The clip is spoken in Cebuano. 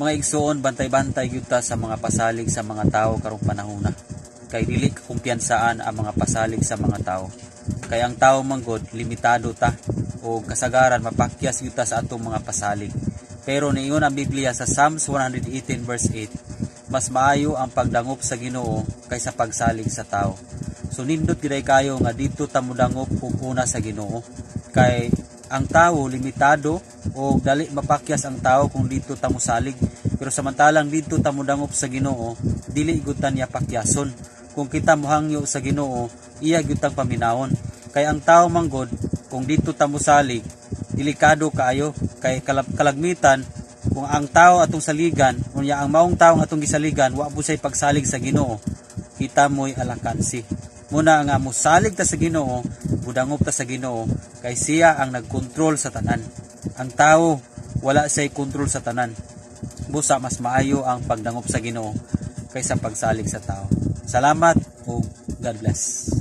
Mga igsuon, bantay-bantay gyud ta sa mga pasalig sa mga tao karong panahona. Kay dili kakumpiyansaan ang mga pasalig sa mga tao. Kay ang tao manggod limitado ta o kasagaran mapakyas gyud ta sa atong mga pasalig. Pero niingon ang Biblia sa Psalms 118 verse 8, mas maayo ang pagdangop sa Ginoo kaysa pagsalig sa tao. So nindot gyud kayo nga dito ta modangop ug una sa Ginoo. Kay ang tao limitado o dali mapakyas ang tao kung dito ta mosalig. Pero samantalang dito ta modangop sa Ginoo, dili gud ta niya pakyason. Kung kita mohangyo sa Ginoo, iya gyud tang paminawon. Kay ang tao manggod, kung dito ta mosalig, delikado kaayo kay kalagmitan kung ang tao atong saligan, unya ang maong tao atong gisaligan wa po say pagsalig sa Ginoo, kita mo'y alakansi. Muna nga mosalig ta sa Ginoo, budangop ta sa Ginoo kay siya ang nagkontrol sa tanan. Ang tao wala say kontrol sa tanan. Busa mas maayo ang pagdangop sa Ginoo kaysa pagsalig sa tao. Salamat ug God bless.